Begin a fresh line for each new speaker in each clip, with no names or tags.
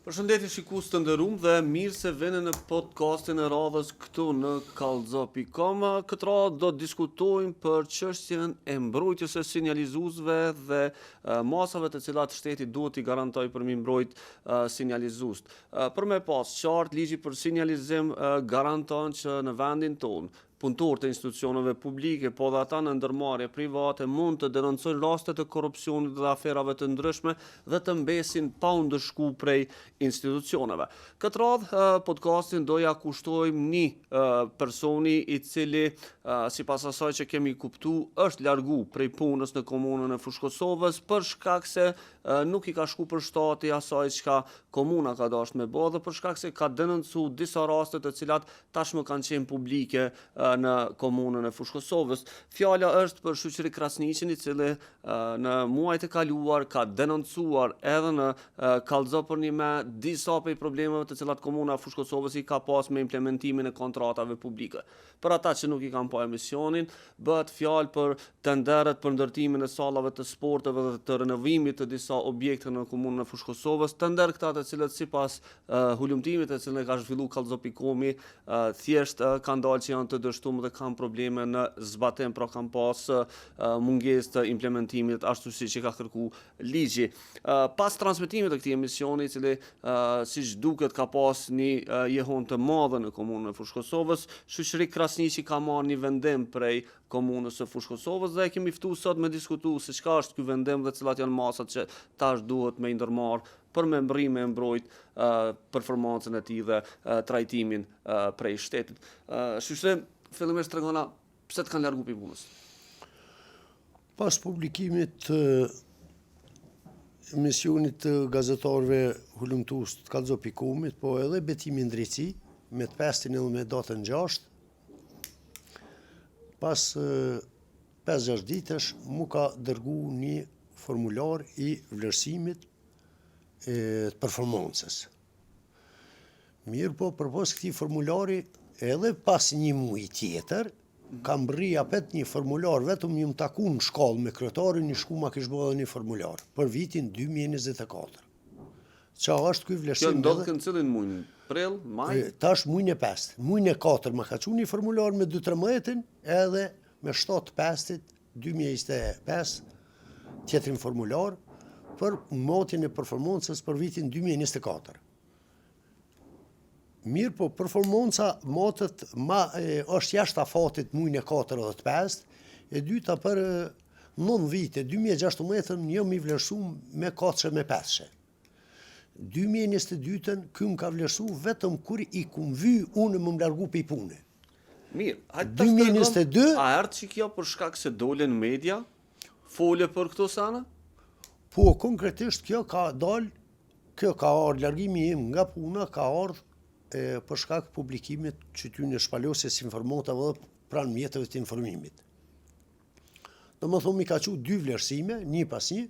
Përshëndetje shikues të nderuam dhe mirë se vini në podcastin e radhës këtu në kallxo.com. Këtë radhë do të diskutojmë për çështjen e mbrojtjes së sinjalizuesve dhe masave të cilat shteti duhet t'i garantojë për m'i mbrojt sinjalizuesit. Për me pas qartë, ligji për sinjalizim garanton që në vendin tonë Punëtorët e institucioneve publike, po dhe ata në ndërmarrje private mund të denoncojnë raste të korrupsionit dhe aferave të ndryshme dhe të mbesin pa u ndëshku prej institucioneve. Këtë radhë, podcastin do ja kushtojmë një personi i cili, sipas asaj që kemi kuptu, është largu prej punës në komunën e Fushë-Kosovës për shkak se nuk i ka shku për shtati asaj çka komuna ka dashtë me bo dhe për shkak se ka denoncu disa raste të cilat tashmë kanë qenë publike në komunën e Fushë-Kosovës. Fjala është për Shyqri Krasniqin, i cili në muajt e kaluar ka denoncuar edhe në Kallxo Përnime disa prej problemeve të cilat komuna e Fushë-Kosovës i ka pas me implementimin e kontratave publike. Për ata që nuk i kanë pa emisionin, bëhet fjalë për tenderët për ndërtimin e sallave të sporteve dhe të renovimit të disa objekteve në komunën e Fushë-Kosovës, tenderë këta të cilët sipas hulumtimit të cilën e ka zhvillu Kallxo.comi, thjesht kanë dalë që janë të dështum dhe kanë probleme në zbatim, pra kanë pas mungesë të implementimit ashtu siç e ka kërku ligji. Pas transmetimit të këtij emisioni, i cili siç duket ka pas një jehonë të madhe në komunën e Fushë-Kosovës, Shyqri Krasniqi ka marrë një vendim prej komunës së Fushë-Kosovës dhe e kemi ftu sot me diskutu se çka është ky vendim dhe cilat janë masat që tash duhet me i ndërmarr për me mbrri me mbrojt performancën e tij dhe trajtimin prej shtetit. Shyqri, fillimisht tregona pse të kanë largu prej punës?
Pas publikimit të emisionit të gazetarëve hulumtues të Kallxo.comit, po edhe betimin n'drejtësi, me të pestin edhe me datën 6, pas 5-6 ditësh, mu ka dërgu një formular i vlerësimit e të performancës. Mirëpo, përpos këtij formulari, edhe pas një muj tjetër, ka mbrri apet një formular, vetëm jom taku në shkallë me kryetarin, i shku ma kish bo edhe një formular, për vitin 2024. Qa është ky vlerësim?
Kjo ndodh në cilin muj? Prill, maj?
Tash mujin e pestë. Mujin e 4 ma ka çu një formular me 2.13-in, edhe me 7 pestit 2025, tjetrin formular, për matjen e performancës për vitin 2024. Mirëpo, performanca matet ma, e, është jashtë afatit mujin e 4 dhe të 5, e dyta për 9 vite, 2016-ën jam i vlerësu me 4 me 5. 2022-ën, ky më ka vlerësu vetëm kur i kum vy unë më më largu prej pune.
Mirë, hajde tash 2022, a erdh që kjo për shkak se dole në media? Fole për këto sene?
Po, konkretisht kjo ka dal, kjo ka ardhë, largimi im nga puna ka ardhë e, për shkak publikimit që ty në shpalosjes informatave dhe pranë mjeteve të informimit. Domethonë, mi ka çu dy vlerësime, një pas një,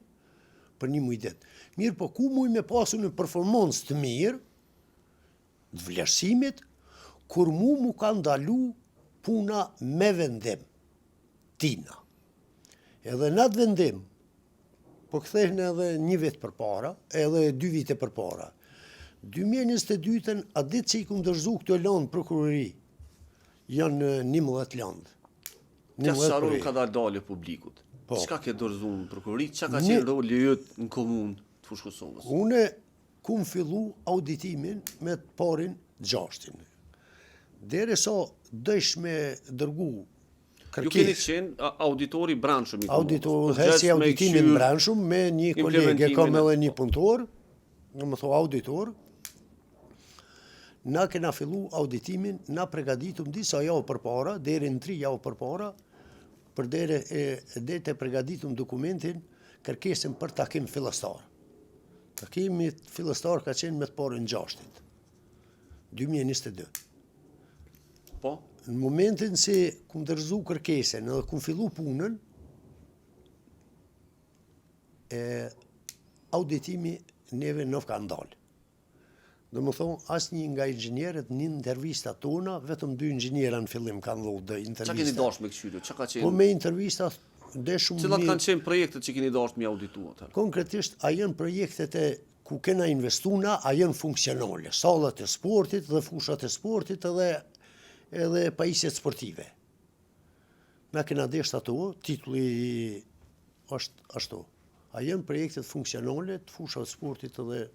për një muj ditë. Mirë, po ku muj me pasu një performancë të mirë, të vlerësimit, kur mu mu ka ndalu puna me vendim, tina. Edhe në atë vendim, po kthehen edhe një vit përpara, edhe dy vite përpara. 2022-ën, atë ditë që i kum dorëzu këto landë prokurori, janë 11 landë.
Të sqarojmë ka dalë dalë publikut. Po. Çka ke dorëzu në prokurori, çka ka qenë roli yt në komunë të Fushë Kosovës?
Une kum fillu auditimin me të parin gjashtin. Derisa dojsh me dërgu
kërkesë. Ju keni qenë auditori i brendshëm i
komunës. Auditor, udhëheqësi i auditimit brendshëm me një kolegë, kam edhe një punëtor, domethonë auditor. Na kena fillu auditimin, na pregaditëm disa javë përpara, deri në tri javë përpara, për deri e deri të pregaditëm dokumentin, kërkesën për takim fillestar. Takimi fillestar ka qenë me të parën gjashtit, 2022.
Po?
Në momentin si kum dorëzu kërkesën edhe kum fillu punën, e auditimi neve nuk ka ndalë. Domethonë, asnjë nga inxhinierët në intervista tona, vetëm dy inxhiniera në fillim kanë dhënë
dhe intervista. Çka keni dashur me këqyrë? Çka ka
qenë? Po me intervista deshëm
Cilat kanë qenë projektet që keni dashur me auditu
atëherë? Konkretisht, a janë projektet e Ku kena investu na, a janë funksionale, sallat e sportit dhe fushat e sportit edhe edhe pajisjet sportive. Na kena desht ato, titulli është ashtu. A janë projektet funksionale të fushave të sportit edhe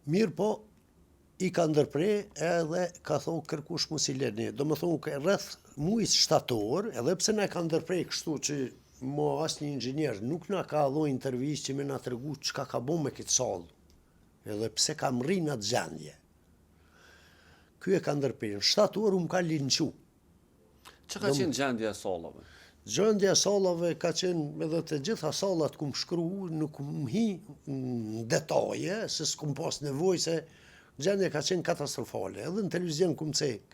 Mirëpo, i ka ndërpre edhe ka thonë kërkush mos i leni. Domethonë, rreth mujit shtator, edhe pse na e ka ndërpre kështu që mo asnjë inxhinier nuk na ka dhonë intervistë që me na tregu çka ka bo me këtë sallë, edhe pse ka mrri në atë gjendje. Ky e ka ndërpre. Në shtator u më ka linçu.
Çka ka qenë gjendja e sallave?
Gjendja e sallave ka qenë edhe të gjitha sallat kum shkru, nuk kum hi në detaje, se s'kum pas nevojë se gjendja ka qenë katastrofale. Edhe në televizion kum cek.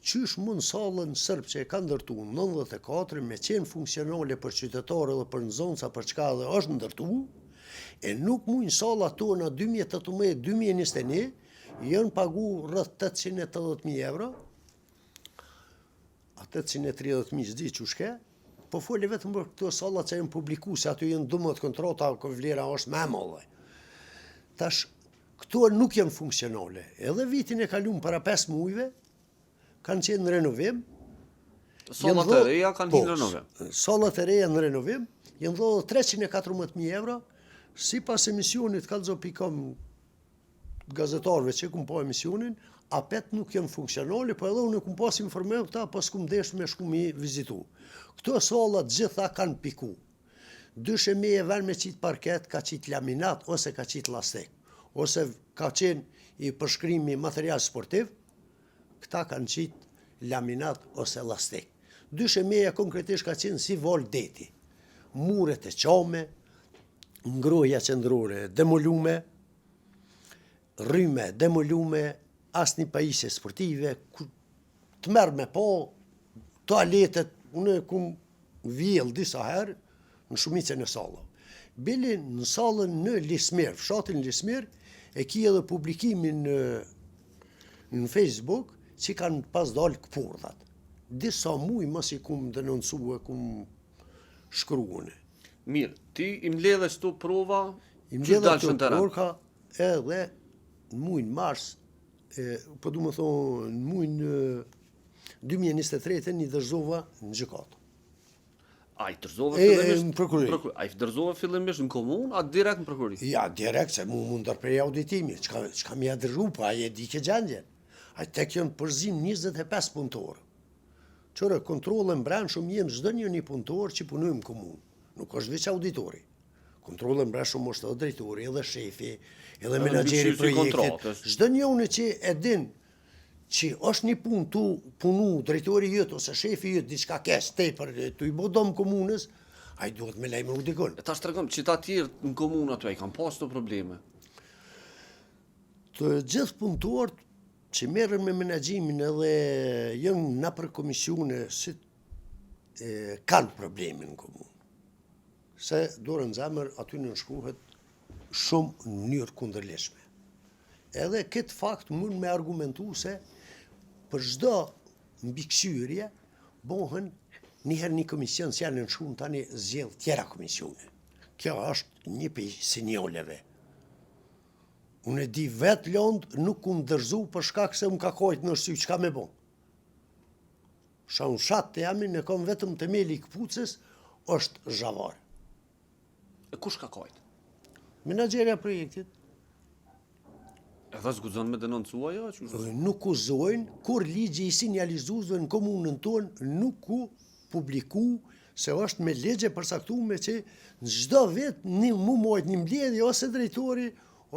Qysh mund sallën serb që e ka ndërtu në 94 me qenë funksionale për qytetarë edhe për nxënësa për çka edhe është ndërtu, e nuk mujnë sallat tona 2018-2021, janë pagu rreth 880.000 euro, a 830.000 s'di qysh ke, po foli vetëm për këto salla që janë publiku, se aty janë 12 kontrata, ku vlera është më e madhe. Tash, këto nuk janë funksionale. Edhe vitin e kalum para 5 mujve, kanë qenë në renovim.
Sallat e reja kanë po, në renovim.
Sallat e reja në renovim, janë dhonë 314.000 euro, sipas emisionit kallxo.com gazetarëve që kum pa emisionin, apet nuk janë funksionale, po edhe unë kum pas informu këta, po s'kum desht me shku mi vizitu. Këto salla gjitha kanë piku. Dyshemeje ven me qitë parket, ka qitë laminat, ose ka qitë lastik, ose ka qenë i përshkrimi material sportiv, këta kanë qitë laminat ose lastik. Dyshemeja konkretisht ka qenë si valë deti. Muret e qame, ngrohja qendrore e demolume, rryme e demolume, asnjë pajisje sportive, të merr me pa, tualetet, unë e kum vjell disa herë në shumicën e sallave. Bile në sallën në Lismir, fshatin Lismir, e ki edhe publikimin në, në Facebook, që kanë pas dalë këpurdhat. Disa muj masi kum denoncu e kum shkru unë.
Mirë, ti i mbledhe këto prova,
I mbledha këto prova edhe në mujin mars, e, po du me thonë, në mujin 2023 i dërzova në gjykatë.
A i dërzove fillimisht në prokurori? A i dërzove fillimisht në komunë, a direkt në
prokurori? Ja, direkt, se mu m'u ndërpre auditimi, çka, çka m'ia dërgu, po ai e di ke gjendjen. Ai tek janë përzim 25 punëtorë. Qyre, kontroll e mbrendshëm jem çdo një një punëtor që punojmë në komunë. Nuk është veç auditori. Kontroll e mbrendshëm është edhe drejtori, edhe shefi, edhe menaxheri i projektit. Çdo njëni që e din që është një punë tu punu drejtori jot ose shefi jot diçka keq tepër tu i bo dom komunës, ai duhet me lajmëru
dikun. E tash tregom, qita tjerë në komunë aty, a i kanë pas këto probleme?
Të gjithë punëtorët që merren me menaxhimin edhe janë nëpër komisione si e, kanë probleme në komunë. Se dorën në zemër aty nënshkruhet shumë në mënyrë kundërligjshme. Edhe këtë fakt mund me argumentu se për çdo mbikëqyrje bohen njëherë një komision si janë nënshkruan tani zgjedh tjera komisione. Kjo është një prej sinjaleve. Unë e di vetë lëndë nuk kum dërzu për shkak se më ka kajt në sy, çka me bo. Sha unë fshat të jamin e kom vetëm temeli i këpucës, është zhavar.
E kush ka kajt?
Menaxherja e projektit.
Edhe s'guxon me denoncu ajo?
Qysh? Nuk guxojnë, kur ligji i sinjalizuesve në komunën tonë nuk u publiku se është me ligj e përcaktume që në çdo vit një mu majt një mbledhje ose drejtori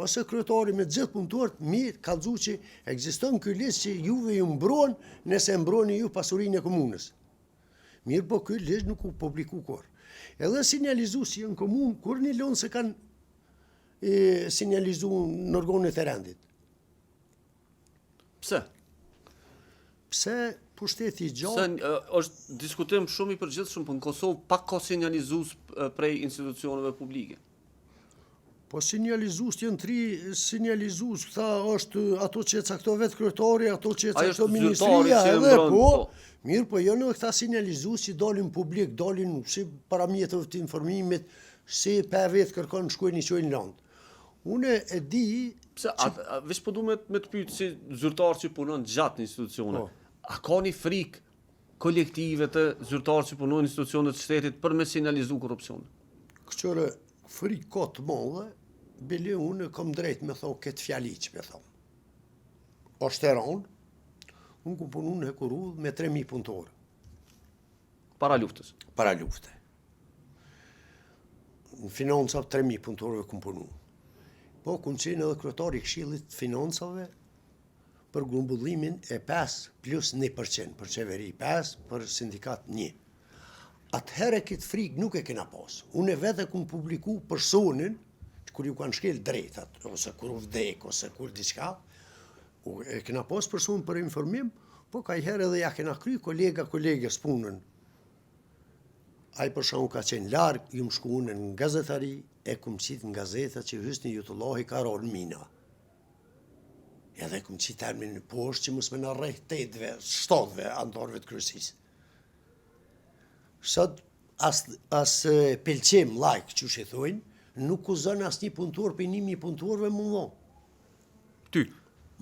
ose kryetari me të gjithë punëtorët mi kallxu që ekziston ky ligj që juve ju mbron nëse e mbroni ju pasurinë e komunës. Mirë po ky ligj nuk u publiku kurrë. Edhe sinjalizuesi në komunë kur një lëndë s'e kanë e sinjalizu në organet e rendit.
Pse?
Pse pushteti i
gjatë? Se është diskutim shumë i përgjithshëm, po në Kosovë pak ka sinjalizues prej institucioneve publike.
Po sinjalizues janë tri sinjalizues, këta është ato që e cakton vetë kryetari, ato që e cakton ministria, edhe po, po. Mirë, po janë edhe këta sinjalizues që dalin publik, dalin si para mjeteve të informimit, Si pe vetë kërkon shkojnë i çojnë landë. Unë e di...
Pse, a, a, veç po du me, me të pytë si zyrtar që punon gjatë në institucione, po. a ka një frikë kolektive të zyrtarë që punojnë në institucione të shtetit për me sinjalizu korrupsionin?
Këqyre, frikë ka të madhe, bile unë kam drejt me thonë këtë fjali që me thonë. Është e ronë, unë kum punu në hekurudhë me 3.000 punëtorë.
Para luftës?
Para lufte. Në financa 3.000 punëtorëve kum punu. Po, kum qenë edhe kryetari i këshillit të financave për grumbullimin e 5 plus 1% për qeveri 5, për sindikat 1. Atëherë këtë frikë nuk e kena pas. Unë e vetë e kum publiku personin, kur ju kanë shkel drejtat, ose kur u vdek, ose kur diçka, e kena pas person për informim, po kajherë edhe ja kena kry kolega kolegës punën. Ai për shembull ka qenë larg, jum shku unë në gazetari, e kum qitë në gazeta që Hysni Jutullahi ka ra në mina. Edhe kum qitë emrin në poshtë që mos me na rreh tetëve, shtatëve anëtarëve të kryesisë. Sot as as pëlqim like qysh i thojnë, nuk guzon asnjë punëtor prej 1000 punëtorëve mu dhonë.
Ty?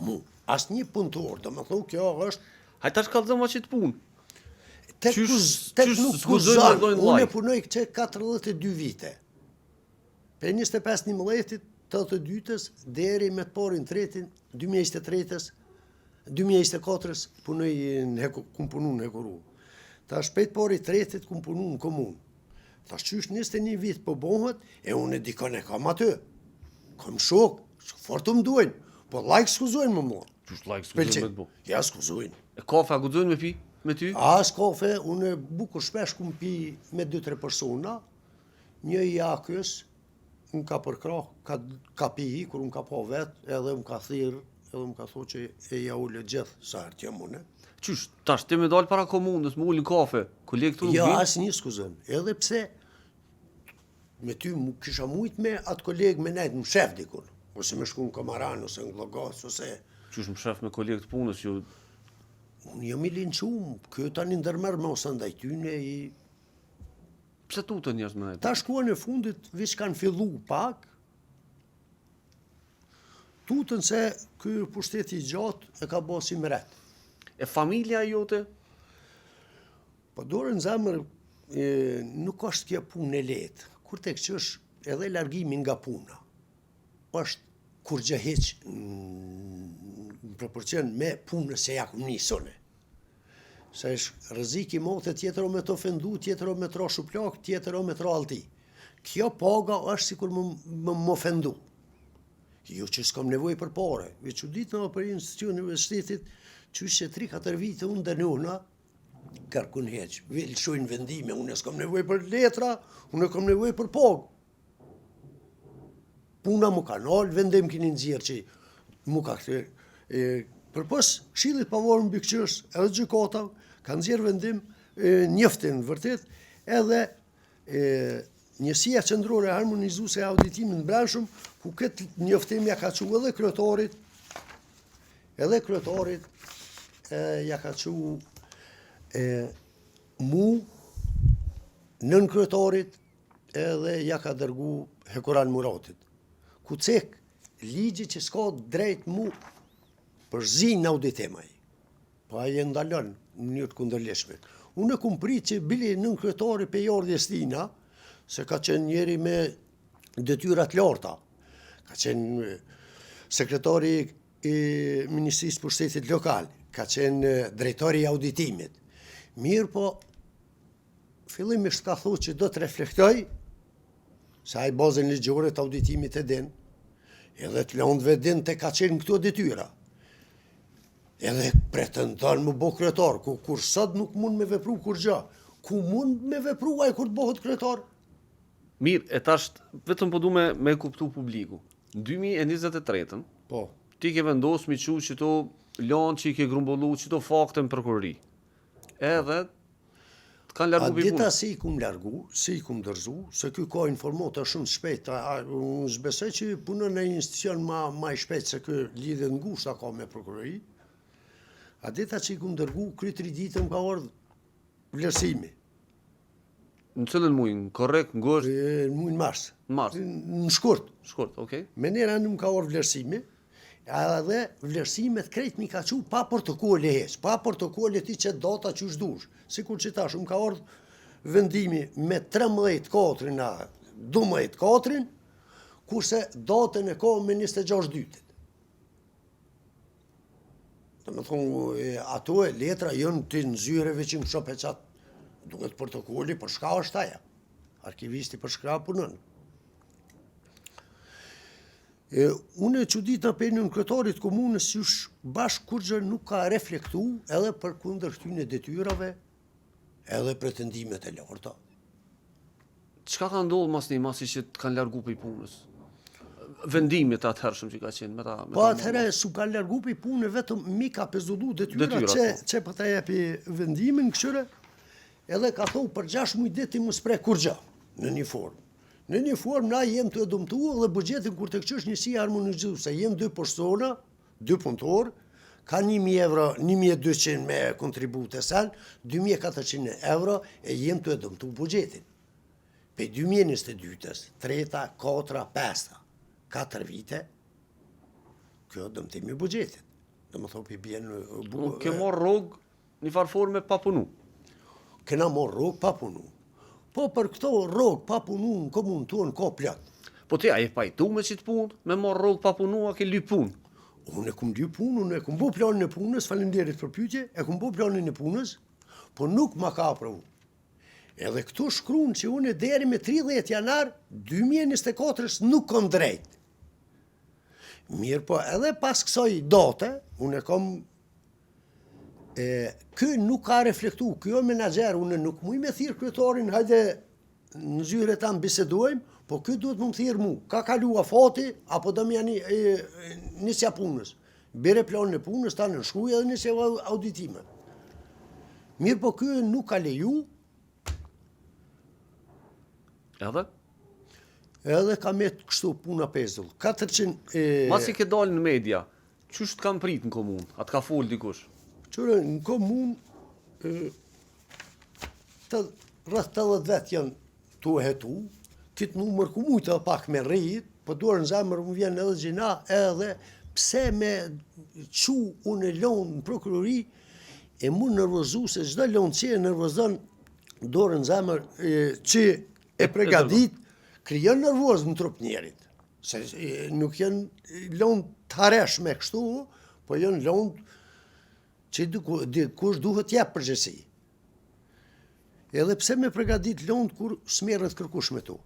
Mu. Asnjë punëtor, domethonë kjo është
Hajt tash kallzoma qit punë.
Tek
Qysh,
tek
qysh
nuk
s'guzojnë me
guzon,
dhojnë
unë
like?
punoj që 42 vite. Prej 25 njëmëdhjetit, 82-ës, deri me të parin tretin, 2023-ës, 2024-ës, punoj në heku, kum punu në hekurudhë. Tash prej të parit tretit kum punu në komunë. Tash qysh 21 vit po bohet, e unë e dikon e kam aty. Kam shok, fort më duajnë, po like s'guzojnë më mua.
Qysh like s'guzojnë me të bo?
Ja, s'guzojnë.
E kafe a guzojnë me pi? Me ty?
As kafe, unë bukur shpesh kum pi me 2-3 persona, një i AAK-s, më ka përkrah, ka, ka pi, kur më ka pa vet, edhe më ka thirr, edhe më ka thonë që e ja ulë gjithë, sa herë t'jam unë.
Qysh, tash ti me dal para komunës, me ulë në kafe, kolegë tu nuk
Jo,
vin?
asnjë s'guzon. Edhe pse me ty mu kisha mujt me atë koleg me nejt më shef dikun, ose me shku në Komaran, ose në Gllogoc, ose
Qysh më shef me kolegë të punës, ju
unë jam i linçum, ky tani ndërmerr me ose ndaj tyne i
pse tutën njerëz me nejt?
Tash kohën e fundit veç kanë fillu pak, tutën se ky pushteti i gjatë e ka bo si mret.
E familja jote?
Po dorën në zemër, e, nuk është kjo punë e lehtë. Kur të këqysh edhe largimi nga puna, është kur gjë hiq në proporcion me punën se ja kum nisë une. Se është rrezik i madh e tjetër o me të ofendu, tjetër o me të ra shuplak, tjetër o me të ra allti. Kjo paga është sikur më, më, më ofendu. Jo që s'kam nevojë për pare. E çuditna për institucioneve të shtetit, qysh që 3-4 vite unë dënohna, kërkun heq, lëshojnë vendime, unë s'kam nevojë për letra, unë kam nevojë për pagë. Puna mu ka nalë, vendim kini nxjerr që mu ka këtë, e, përpos Këshillit Pavarur Mbikëqyrës, edhe gjykata ka nxjerr vendim e, njoftim vërtet, edhe e, njësia qendrore harmonizuese e auditimit të brendshëm, ku këtë njoftim ja ka çu edhe kryetarit, edhe kryetarit e, ja ka çu e, mu nën kryetarit edhe ja ka dërgu Hekuran Muratit. Ku cek ligji që s'ka drejt mu përzi në auditim ai. Po ai e ndalon në mënyrë të kundërligjshme. Unë e kum prit që bili nën kryetari pe ardhjes tina, se ka qenë njeri me detyra të larta. Ka qenë e, sekretari i Ministrisë Pushtetit Lokal, ka qenë e, drejtori i auditimit. Mirë po, fillimisht ka thonë që do të reflektoj, se ai bazën ligjore të auditimit e din, edhe të lëndëve din të ka qenë këto detyra. Edhe pretendon më bo kryetar, ku kur sot nuk mund me vepru kur gjë. Ku mund me vepru ai kur të bëhet kryetar?
Mirë, e tash vetëm po du me, me kuptu publiku. Në 2023-ën,
Po.
ti ke vendosur mi çu qito lanë që i ke grumbullu, qito fakte në prokurori. Edhe të kanë
A
largu pi
dita
punës.
si i kum largu, si i kum dërzu, se ky ka informata shumë të shpejta, a, unë s'besoj që punon në një institucion ma, ma i shpejt se ky lidhje ngushta ka me prokurori. A dita që i kum dërgu, kry tri ditë më ka ardhë vlerësimi.
Në cilën muj? Në korrik, në gusht?
Në mujin mars.
Në mars.
Në shkurt.
Shkurt, okej.
Menjëherë më ka ardhë vlerësimi, edhe vlerësimet krejt m'i ka çu pa protokole hiç, pa protokole ti qet data qysh dush. Sikur që tash më ka ardhë vendimi me 13 katrin a 12 katrin, kurse datën e ka me 26 dytit. Domethonë, ato e letra janë ti në zyre veç i më e qatë, duhet protokoli, për shka është aja? Arkivisti për shka punon. E, unë e çuditna prej nënkryetarit komunës qysh bash kurgjë nuk ka reflektu edhe përkundër këtyne detyrave edhe pretendimet e larta.
Çka ka ndodhur masnej, masi që të kanë largu prej punës? Vendimit të atëhershëm që ka qenë me ta
me Po atëherë s'u kanë largu prej punës, vetëm m'i ka pezullu detyra, detyra që po. që po ta jepi vendimin këshyre, edhe ka thonë për 6 muaj ditë ti mos prek kurrgjë në një formë. Në një formë na jem tu e dëmtu edhe buxhetin kur të këqysh njësia harmonizuese, jem dy persona, dy punëtorë, ka 1000 euro, 1200 me kontribute sen, 2400 euro e jem tu e dëmtu buxhetin. Prej 2022-ës, treta, katra, pesta, katër vite, kjo dëmtim i buxhetit. Domethonë, pi bjen...
Bu, ke marrë rrogë një farë forme pa punu.
Kena marrë rrogë pa punu. Po për këto rrogë pa punu në komunë tonë ka plot.
Po ti a je pajtu me qitë punë, me marrë rrogë pa punu, a ke lyp punë?
Unë e kum lyp punë, unë e kum bo planin e punës, faleminderit për pyetje, e kum bo planin e punës, po nuk ma ka aprovu. Edhe këtu shkruan që unë deri me 30 janar 2024 nuk kom drejt. Mirë po edhe pas kësaj date, unë e kom e, ky nuk ka reflektu, ky o menaxher, unë nuk muj me thirr kryetarin, hajde në zyre ta bisedojmë, po ky duhet me më thirr mu. Ka kalu afati, apo do më janë nisja punës. Bjere planin e punës, ta nënshkruj edhe nisja auditime. Mirë po ky nuk ka leju.
Edhe?
Edhe ka met kështu puna pezull. 400
e... Masi ke dalë në media, qysh të kanë prit në komunë? A të ka folë dikush?
Qyre, në komunë, e, të, rreth 80 vetë janë tu e hetu, kitë numër ku mujtë edhe pak me rrit, po dorën në zemër më vjen edhe gjynah, edhe pse me çu unë e lonë në prokurori, e mu nervozu se çdo lonë që e nervozon dorën në zemër e, që e pregadit, krijon nervoz në trup njerit. Se e, nuk janë lonë të hareshme kështu, po janë lonë që dikush duhet jep përgjegjësi. Edhe pse me pregadit lëndë kur s'merret kërkush me to.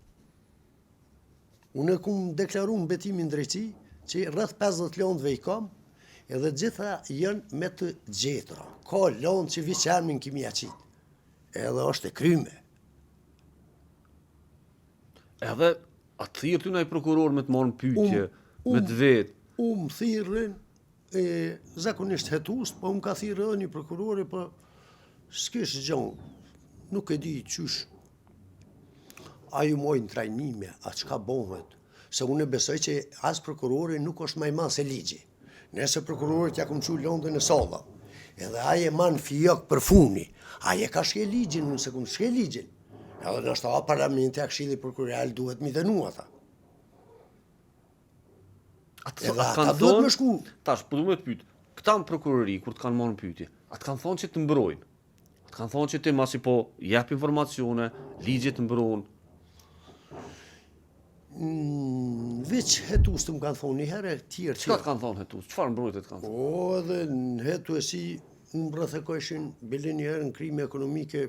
Unë e kum deklaru në betimin drejtësi që rreth 50 lëndëve i kam, edhe gjitha janë me të gjetura. Ka lëndë që veç emnin kimi ja qitë, edhe është e kryme.
Edhe a të thirr ty naj prokuror me të marrë në pyetje, um, me të vetë?
Um, um thirrin, E, zakonisht hetues, po më ka thirrë edhe një prokurori, po s'kish gjonë, nuk e di qysh, a ju mojnë trajnime, a çka bohet, se unë e besoj që as prokurori nuk është ma i madh se ligji. Nëse prokurorit ja kum çu lëndën e salla, edhe ai e man fijok për funi, ai e ka shkel ligjin, unë s'e kum shkel ligjin. Edhe ndoshta parlamenti a këshilli prokurorial duhet mi dënu ata.
Atë, Edhe ata duhet me shku. Tash, po du me të pyet, këta në prokurori, kur të kanë marrë në pyetje, a të kanë thonë që të mbrojnë? A të kanë thonë që ti masi po jep informacione, ligji të mbron?
Mm, veç hetues të më kanë thonë një herë, tjerë
Çka të kanë thonë hetues? Çfarë mbrojtje të kanë
thonë? Po, edhe në hetuesi, më rrethekojshin, bile një herë në krime ekonomike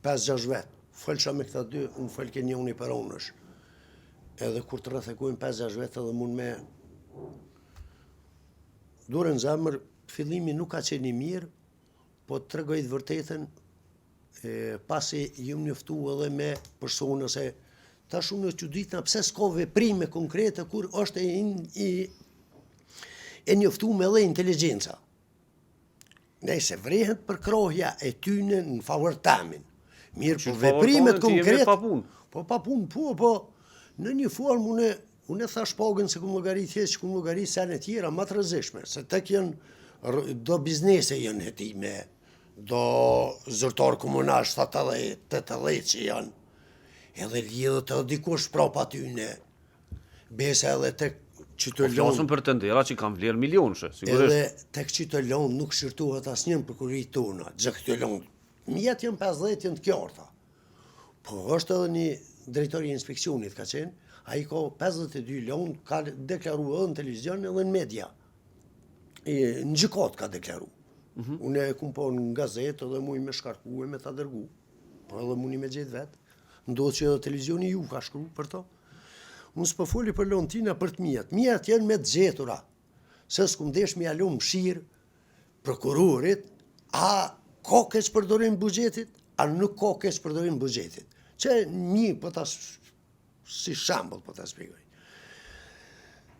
5-6 vetë. Folsha me këta dy, unë folke njoni për onësh. Edhe kur të rrethekojnë 5-6 vetë edhe mund me dorën në zemër, fillimi nuk ka qenë i mirë, po të tregoj të vërtetën, e, pasi jam njoftu edhe me persona se tash unë çuditna pse s'ka veprime konkrete kur është e, in, i, e njoftume edhe inteligjenca. Nëse vrehet përkrahja e tyne në favor tamin. Mirë, po veprimet konkrete...
Pa punë.
Po pa punë, po, po, në një formë unë, unë e thash pagën s'e kum llogarit hiç, kum llogarit sene tjera, ma të rrezikshme, se tek janë, do biznese janë hetime, do zyrtar komunal 70, 80 që janë. Edhe lidhet edhe dikush prapa tyne. Besa edhe tek
qito po lëndë... Flasim për tendera që kanë vlerë milionëshe,
sigurisht. Edhe tek qito lëndë nuk shqyrtohet asnjë në prokurori tona, gjithë këto lëndë. Mjet janë 50 janë të qarta. Po është edhe një drejtor i inspekcionit ka qenë, ai ka 52 lëndë, ka deklaru edhe në televizion edhe në media. E, në gjykatë ka deklaru. Mm -hmm. Unë e kum pa në gazetë edhe muj me shkarku e me ta dërgu. Po edhe muni me gjetë vetë. Ndodhë që edhe televizioni ju ka shkru për to. Unë s'po foli për lëndë tina për të mijat. Mijat janë me të gjetura. Se s'kum desh me ja lon mshirë prokurorit, a ka keqpërdorim buxhetit, a nuk ka keqpërdorim buxhetit. Që një po ta si shembull po ta shpjegoj.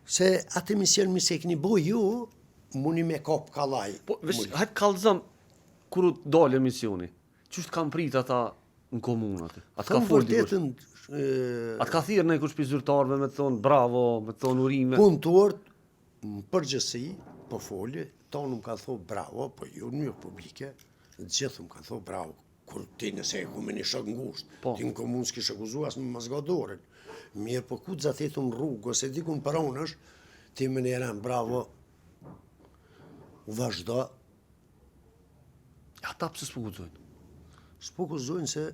Se atë emision mi se keni bo ju, muni me kap kallaj.
Po, veç, hajt kallzom, kur u dalë emisioni, qysh të kanë prit ata në komunë aty? A të ka fol dikush? A të ka thirrë nikush prej zyrtarëve me të thonë bravo, me të thonë urime?
Punëtorët, në përgjithësi, po foli, tonë më kanë thonë bravo, po jo në mënyrë publike, gjithë më kanë thonë bravo, kur ti nëse e ku me një shok ngusht, po. ti në komunë s'kishe guxu as me ma zgat dorën, mirë po ku të zatetu në rrugë, ose dikun përonësh, ti me një rëmë bravo, vazhdo.
Ata pse s'po guxojnë?
S'po guxojnë se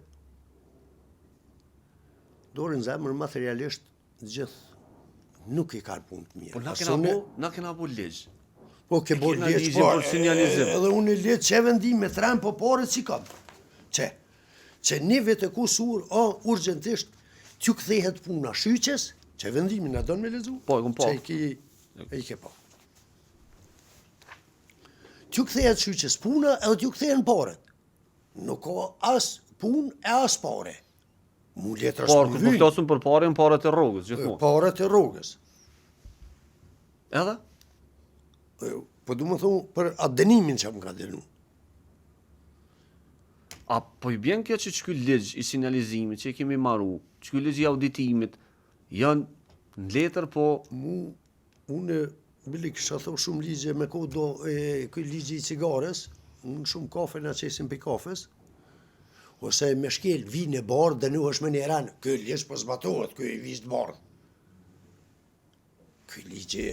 dorën n'zemër materialisht gjithë nuk i kanë punë të
mirë. Po na kena bo, na kena bo ligj.
Po ke bo ligj, po
për sinjalizim.
Edhe unë ligj që vendim me tren, po paret s'i kam. Që, që një vit e kusur, o, urgjentisht, t'ju kthehet puna shyqes, që vendimin a don me lexu?
Po, e kom
pa. Që i ki, e i ke pa. T'ju kthehet shyqes puna, edhe t'ju kthehen paret. Nuk ka as punë e as pare.
Mu letra Por, po flasim për pare, paret e rrogës, gjithmonë.
Paret e rrogës.
Edhe?
Po du me thonë për atë dënimin që më ka dënu.
A po i bjen kjo që qiky ligj i sinjalizimit që e kemi maru, qiky ligj i auditimit, janë në letër, po...
Mu, Unë bile kisha thonë shumë ligje me ko do e ky ligji i cigares, në shumë kafe na qesin pi kafes, ose me shkel vijën e bardhë dënohesh me një ren, ky ligj po zbatohet, ky i vijës të bardhë. Ky ligji,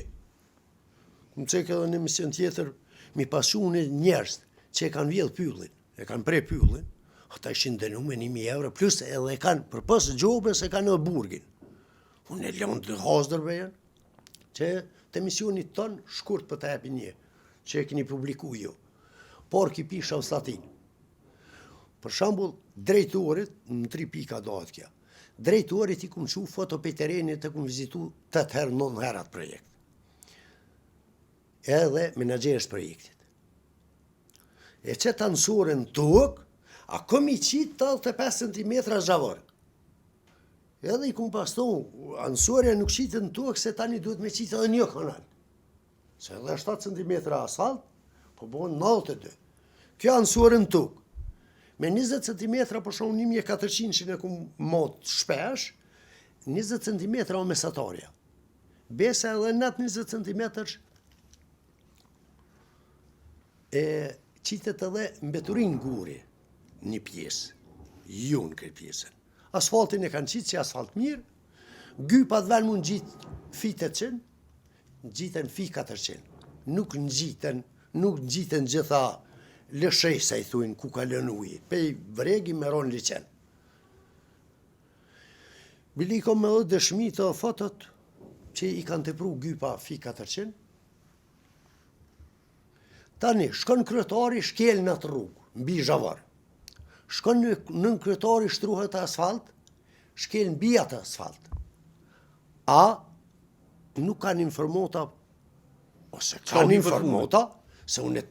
më cek edhe në emision tjetër, mi pasu një njerëz që e kanë vjedh pyllin, e kanë pre pyllin, ata ishin dënu me 1000 euro, plus edhe e kanë, përpos gjobës e kanë edhe burgin. Unë e lëndë të hazdërve janë, që të emisionit tonë, shkurt për të epi një, që e keni publiku ju. Por ki pisha statin. Për shembull, drejtorit, në tri pika dohet kjo, drejtorit i kum çu foto prej terenit e kum vizitu 8 herë, 9 herë atë projekt. Edhe menaxherës projektit. E qet anësoren në tokë, a kom i qitë 85 cm zhavor. Edhe i kum pas thonë, anësorja nuk qitet në tokë se tani duhet me qitë edhe një kanal. Se edhe 7 cm asfalt, po bëhen 92. Kjo anësore në tokë. Me 20 cm, për shumë 1400 që ne kum mat shpesh, 20 cm o mesatarja. Besa edhe në atë 20 cm e qitet edhe mbeturin guri një pjesë, ju në këtë pjesën. Asfaltin e kanë qitë si asfalt mirë, gypat ven mu ngjit fi 800, ngjiten fi 400. Nuk ngjiten, nuk ngjiten gjitha lëshesa i thujnë ku ka lënë uji. Pej vregi me ronë liqen. Bile i kom edhe dëshmi të fotot që i kanë tepru gypa fi 400. Tani, shkon kryetari, shkel në atë rrugë, mbi zhavar. Shkon nënkryetari, shtruhet asfalt, shkel mbi atë asfalt. A nuk kanë informata, ose kanë informata, se unë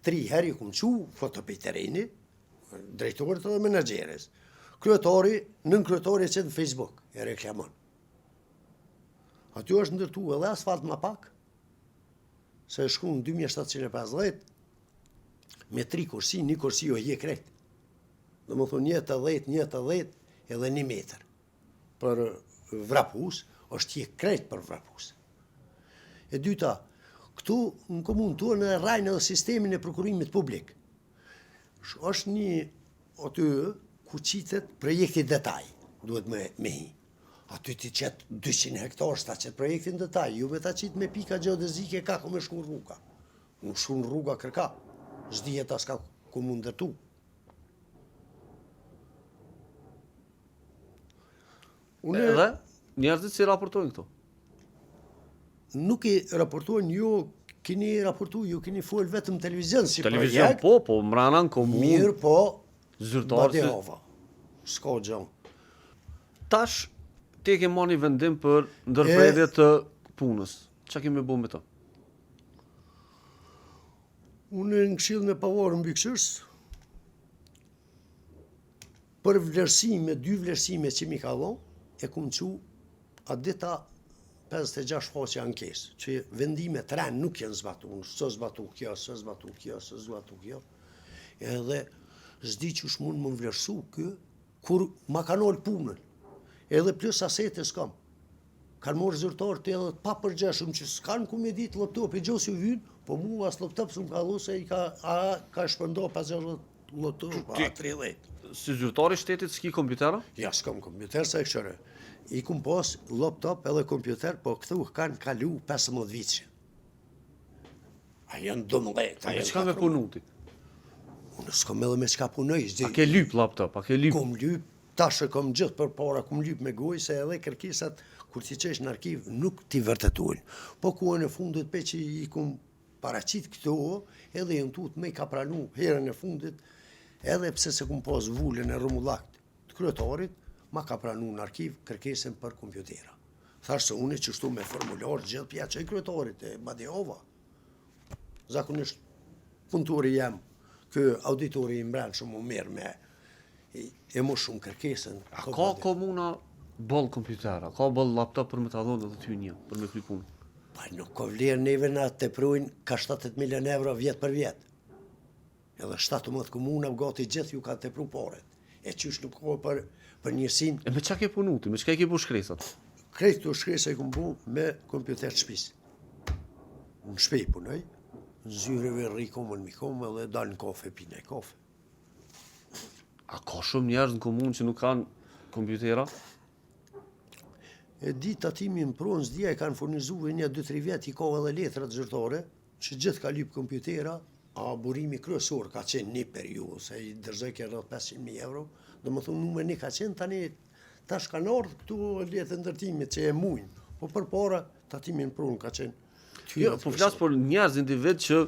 tri herë i kum çu foto prej tereni, drejtorit edhe menaxheres. Kryetari, nënkryetari e qet në Facebook, e reklamon. Aty është ndërtu edhe asfalt ma pak, se shkru në 2750, me tri korsi, një korsi o hjek krejt. Dhe më thonë një të dhetë, një të dhetë, edhe një metër. Për vrapus, është hjek krejt për vrapus. E dyta, këtu në komunë tonë e rrajnë edhe sistemin e prokurimit publik. Është një aty ku qitet projekti detaj. Duhet me, me hi. Aty ti qet 200 hektar, s'ta qet projektin detaj, ju me ta qit me pika gjeodezike ka ku me shku rruga. Nuk shkun rruga kërka, s'dihet as ka ku mu ndërtu.
Unë Edhe njerëzit si raportojnë këto?
Nuk i raportojnë, ju keni raportu, ju keni fol vetëm televizion si
televizion, projekt. Po, po, mrena në komunë.
Mirë, po,
zyrtar
si... S'ka gjë.
Tash, ti e ke marrë një vendim për ndërprerje të punës. Çka ke me bo me
të? Unë në këshillin e pavarur mbikëqyrës, Për vlerësime, dy vlerësime që m'i ka dhonë, e kum çu atë dita 56 faqe ankesë, që vendime të rënë nuk janë zbatu, s'o zbatu kjo, s'o zbatu kjo, s'o zbatu kjo, edhe s'di qysh mund më vlerësu kë, kur ma ka nalë punën, edhe plus asete s'kam. Kanë marrë zyrtarë të edhe të papërgjegjshëm që s'kanë ku me ditë laptopi gjo si vynë, po mu as laptop s'më ka dhonë se i ka, a, ka shpërndo 50 laptop, a
30. Si zyrtar i shtetit s'ki kompjutera?
Ja, s'kam kompjuter se e këshëre. I kum pas laptop edhe kompjuter, po këtu kanë kalu 15 vjeçë. A janë 12,
a janë Çka me punu ti?
Unë s'kam edhe me çka punoj.
A ke lyp laptop, a ke lyp?
Kum lyp, tash e kom gjithë përpara, kum lyp me gojë, se edhe kërkesat kur t'i qesh në arkiv nuk t'i vërtetojnë. Po kohën e fundit pe që i kum paraqit këto, edhe janë tut me i ka pranu herën e fundit, edhe pse s'e kum pas vulën e rrumullakt të kryetarit, ma ka pranu në arkiv kërkesën për kompjutera. Thash se unë qështu me formular gjithë pja qoj kryetarit e badihava. Zakonisht punëtori jem, kë auditori i mbrendshëm u merr me e më shumë kërkesën.
A ka komuna boll kompjutera, ka boll laptop për me ta dhonë edhe ty një, për me kry punë?
Pa nuk ka vlerë neve na teprojnë ka 70 milion euro vjet për vjet. Edhe 17 komuna gati gjithë ju ka tepru paret. E qysh nuk ka për, për njësinë.
E me çka ke punu ti, me çka i ke bu shkresat?
Krejt këto shkresa i kom bu me kompjuter të shpisë. Në shpi punoj, në zyreve rri komën mi komë edhe dal në kafe, pi një kafe.
A ka shumë njerëz në komunë që nuk kanë kompjutera?
E di tatimi në pronë, s'di a e kanë furnizu një 2-3 vjet, i ka edhe letrat zyrtare, që gjithë ka lypë kompjutera, a burimi kryesor ka qenë një periudhë, se i dorëzojke rreth 500.000 euro, domethonë numër një ka qenë, tani tash kanë ardhë këtu lejet e ndërtimit që e mujnë, po përpara tatimi në pronë ka qenë
Jo, po flas për njerëz individ që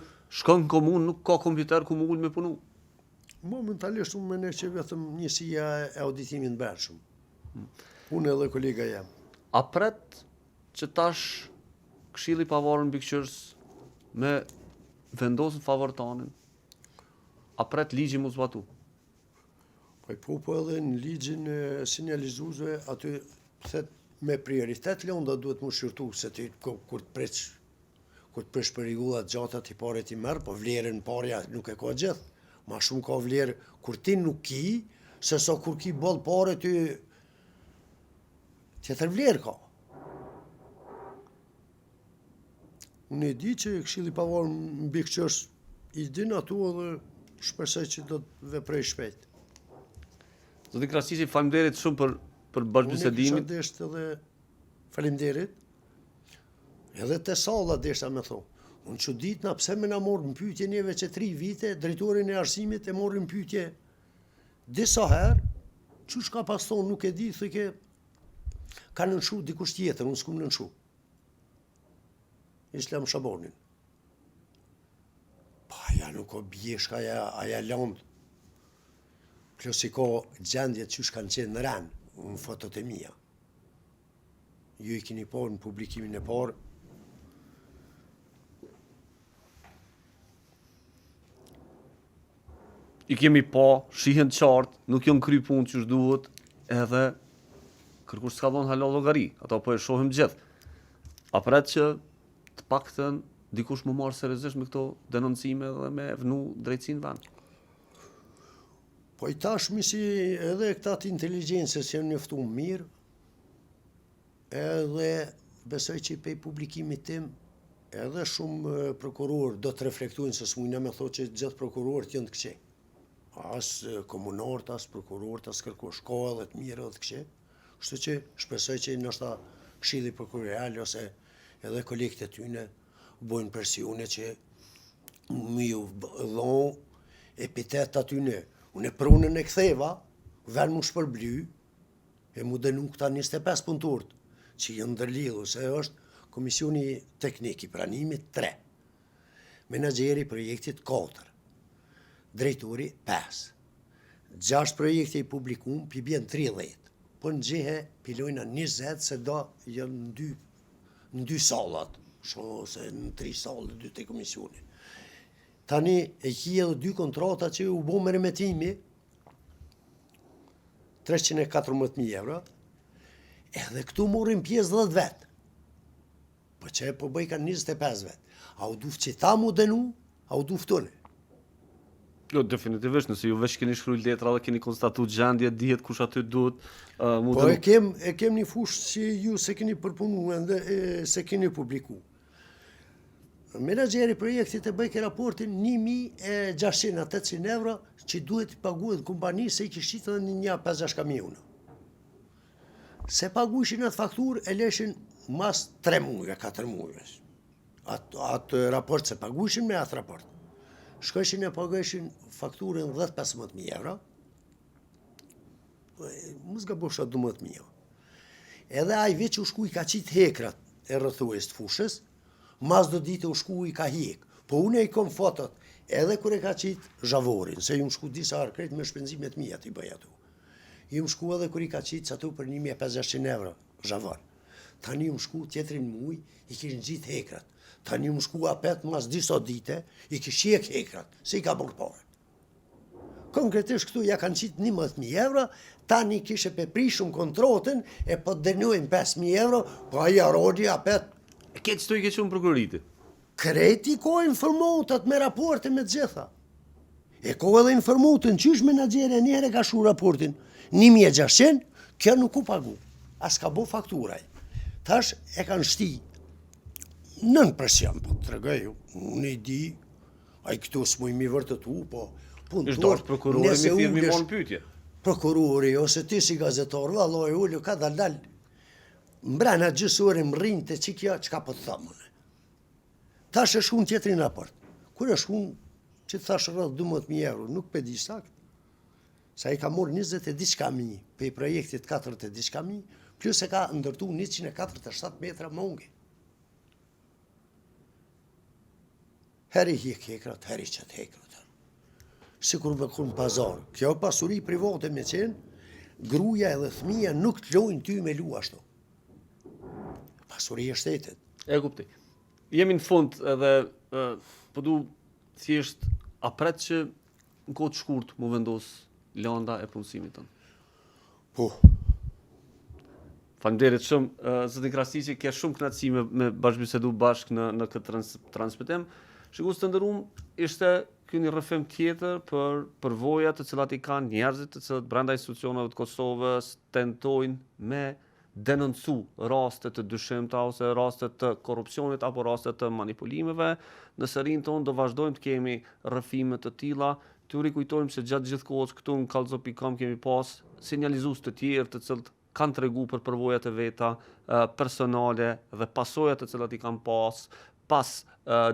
shkon në komunë nuk ka kompjuter ku mu ul me punu.
Momentalisht unë mendoj që vetëm njësia e auditimit të brendshëm. Unë edhe kolega jem.
A pret që tash Këshilli i Pavarur Mbikëqyrës me vendos në favor tanin? A pret ligji mu zbatu?
Po po po edhe në ligjin e sinjalizuesve aty thet me prioritet lënda duhet mu shqyrtu se ti kur të preç kur të presh për rregulla të gjata ti pare ti merr, po vlerën parja nuk e ka gjithë. Ma shumë ka vlerë kur ti nuk ki, se sa kur ki boll pare ti tjetër vlerë ka. Unë e di që Këshilli i Pavarur Mbikëqyrës i din ato edhe shpresoj që do të veproj shpejt.
Zoti Krasniqi, faleminderit shumë për për bashkëbisedimin.
Unë kisha desht edhe faleminderit. Edhe te salla deshta me thonë. Unë çuditna pse me na morë në pyetje neve që tri vite, drejtorin e arsimit e morën në pyetje disa herë, qysh ka pas thonë, nuk e di, thojke, ka nënshkru dikush tjetër, unë s'kum nënshkru. Islam Shabonin. Pa, ja nuk o bjeshka, aja, aja landë. Plus i ka gjendjet qysh kanë qenë në ren, në fotot e mija. Ju i keni parë në publikimin e parë.
I kemi pa, shihen qartë, nuk janë kry punë qysh duhet, edhe kërkush s'ka dhonë hala llogari, ato po e shohim gjithë. A pret që të paktën dikush mu marrë seriozisht me këto denoncime dhe me vnu drejtësinë në vend?
Po i tashmi si edhe këta të inteligjencës janë njoftu mirë, edhe besoj që pej publikimit tim, edhe shumë prokurorë do të reflektojnë se s'mujna me thonë që gjithë prokurorët janë të këqij. As komunarët, as prokurorët, as kërkush, ka edhe të mirë edhe të këqij. Kështu që shpresoj që ndoshta Këshilli Prokurorial ose edhe kolegët e tyne bojnë presione që me ju dhonë epitet atyne. Unë pronën e ktheva, ven mu shpërbly, e mu dënu këta 25 punëtorët që janë ndërlidhur, se është Komisioni Teknik i Pranimit 3, menaxheri i projektit 4, drejtori 5. 6 projekte i publikum, pi bjen 30, po në gjehe pi lojna 20 se do janë në dy, në dy sallat, shumë ose në tri sallë, dy të komisioni. Tani e ki edhe dy kontrata që u bo meremetimi, 314.000 euro, edhe këtu morrin pjesë 10 vetë. Po që po bëj kanë 25 vetë. A u duft që ta mu dënu, a u duft unë.
Jo, definitivisht, nëse ju veç keni shkruar letra dhe keni konstatu gjendje, dihet kush aty duhet
uh, mu Po e kem, e kem një fushë që ju se keni përpunu ende, e, se keni publiku. Menaxheri i projektit e bëjke raportin 1600 a 800 euro që duhet të paguhet kompanisë se i kish qitë edhe një një 5-6 kamiona. Se pagujshin atë fakturë e leshin mas 3 mujve, 4 mujve. Atë, atë raport se pagujshin me atë raport. Shkojshin e pagujshin fakturën 10-15.000 euro, mos gabosha 12.000 euro. Edhe ai veç u shku i ka qitë hekrat e rrethojës të fushës, mas do ditë u shku i ka hjek. Po unë i kom fotot, edhe kur e ka qitë zhavorin, se jum shku disa herë krejt me shpenzimet mia t'i bëj ato. Jum shku edhe kur i ka qitë ato për 1500 euro zhavor. Tani jum shku tjetrin muj, i kish ngjit hekrat. Tani jum shku apet mas disa dite, i kish hjek hekrat, se i ka marrë paret. Konkretisht këtu ja kanë qitë 11.000 euro, tani kishe pe prishum kontratën e po dënojnë 5.000 euro, po ai Aroni apet
E këtë qëto i ke çu n'prokurori ti?
Krejt i ka informatat me raporte me të gjitha. E ka edhe informatën, qysh menaxheri njëherë e ka shkru raportin, 1600, kjo nuk u pagu, as ka bo fakturaj. Tash e kanë shti nën presion, po të tregoj, unë i di, Ai këtu s'muj mi vërtetu, po
punëtor... Është dashtë prokurori mi thirrë mi bo n'pytje.
Prokurori, ose ti si gazetar, vallaj, ulu, ka dal dal, mbrena gjysë ore mrrin te qikjo, çka po të thom unë. Tash e shkun tjetrin raport. Kur e shkun, që të thash rreth 12.000 euro, nuk pe di sakt, se ai ka morë 20 e diçka mi, prej projektit 4 e diçka mi, plus e ka ndërtu 147 metra monge. Herë i hjek hekrat, herë i qet hekrat. Sikur me kon pazar. Kjo pasuri private me qenë, gruja edhe fëmija nuk të lojnë ty me lu ashtu. Pasuri e shtetit.
E kuptoj. Jemi në fund edhe po du thjesht a pret që në kohë të shkurt mu vendos landa e punësimit tënd?
Po.
Faleminderit shumë, uh, zoti Krasniqi, ke shumë kënaqësi me, me bashkëbisedu bashkë në në këtë trans, transmetim. Shikues të nderuam, ishte ky një rrëfim tjetër për përvoja të cilat i kanë njerëzit të cilët brenda institucioneve të Kosovës tentojnë me denoncu raste të dyshimta ose raste të korrupsionit apo raste të manipulimeve. Në serinë tonë do vazhdojmë të kemi rrëfime të tilla. T'ju rikujtojmë se gjatë gjithë kohës këtu në kallxo.com kemi pas sinjalizues të tjerë të cilët kanë tregu për përvojat e veta personale dhe pasojat të cilat i kanë pas pas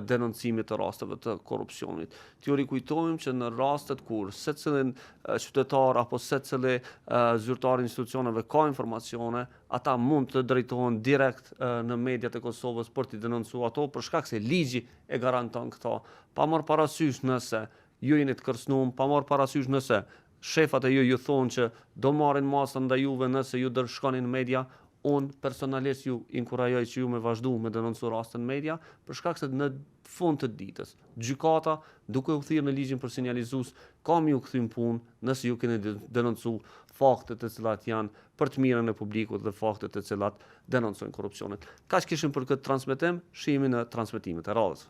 denoncimit të rasteve të korrupsionit. T'ju rikujtojmë që në rastet kur secilin qytetar apo secili zyrtar i institucioneve ka informacione, ata mund të drejtohen direkt në mediat e Kosovës për t'i denoncuar ato, për shkak se ligji e garanton këto. Pa marrë parasysh nëse ju jeni të kërcënuar, pa marrë parasysh nëse shefat e ju ju thonë që do marrin masa ndaj juve nëse ju do shkoni në media, unë personalisht ju inkurajoj që ju me vazhdu me denoncu raste në media, për shkak se në fund të ditës, gjykata, duke u thirrë në ligjin për sinjalizues, ka me ju kthy në punë nëse ju keni denoncu fakte të cilat janë për të mirën e publikut dhe fakte të cilat denoncojnë korrupsionin. Kaq kishim për këtë transmetim, shihemi në transmetimet e radhës.